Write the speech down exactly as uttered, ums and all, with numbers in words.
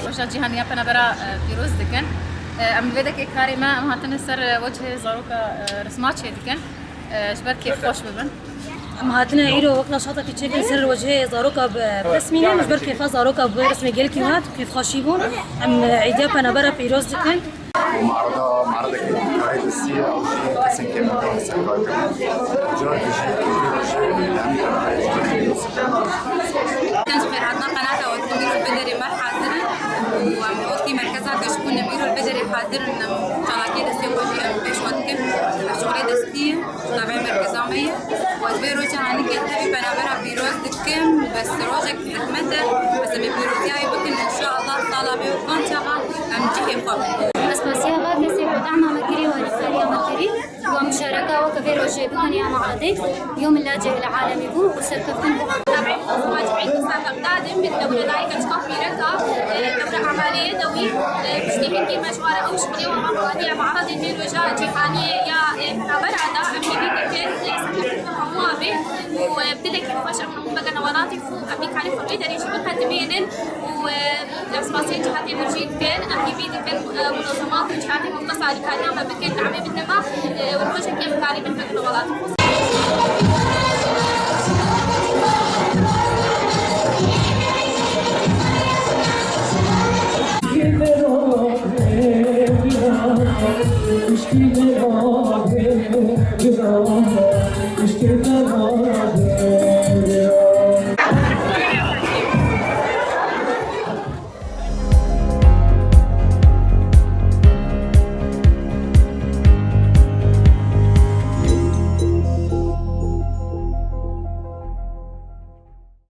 Roja Cîhanî ya Penabera, e, pîroz dikin. E, em li vê dekê karê me, em hatine ser, e, wecihê zaroka, e, risma çêdikin. E, ji ber kêfxweş bibin. Em hatine îro wek neşatekî çêkin ser wecihê zaroka bi resmînin, ji ber kêfa zaroka bi resmê gelkî hat, kêfxweşî bûn. Em, e, Îdiya Penabera pîroz dikin. û marda, maradekî karê destî ye, ew jî kesên kêmendar li ser kar kirin. Car dijî, dijî rojê, em Dikin ji xêrhatina qenata we dikin, îro li vê derê me hazir in û em wekî merkeza geşbûn em îro li vê derê hazir in, em çalakiyê destê xwe jî em pêş xwe dikin. Ev şixulê destî ye, tevê merkeza me ye. Û ez vê roja hanî gelkî Penabera pîroz dikim, bes rojek zehmet e, bes em ê pîroziya wî bikin, înşallah sala vê û van çaxa em cihê xwe bin. Ez spasiya va kesê ku dema me kirî û alîkariya me kirî. Wa muşareka weke vê rojê bikin ya me'redê, yom lacê li alemî bû û serkeftin bû. Tabii, Mustafa Cemil Mustafa Dağdem, bir de burada layık açık bir reka, e, bir ameliyat da bir, e, işte hindi mecbara o şekilde ve me'redê, me'redê vê roja cîhanî ya, e, Penabera da, em hêvî dikin, e, serkeftin bû hemû abi û, e, dilekî xweş em hemû vegena welatî xwe, em nîkarî xwe vê derê jî biqedimînin û, e, Em spasiya cihatê vir jî dikin, em hêvî dikin, e, munazemat û cihatê muxtes alîkariya me bikin, demê bidin me, e, û rojekê em karîbin bikin welatê xwe.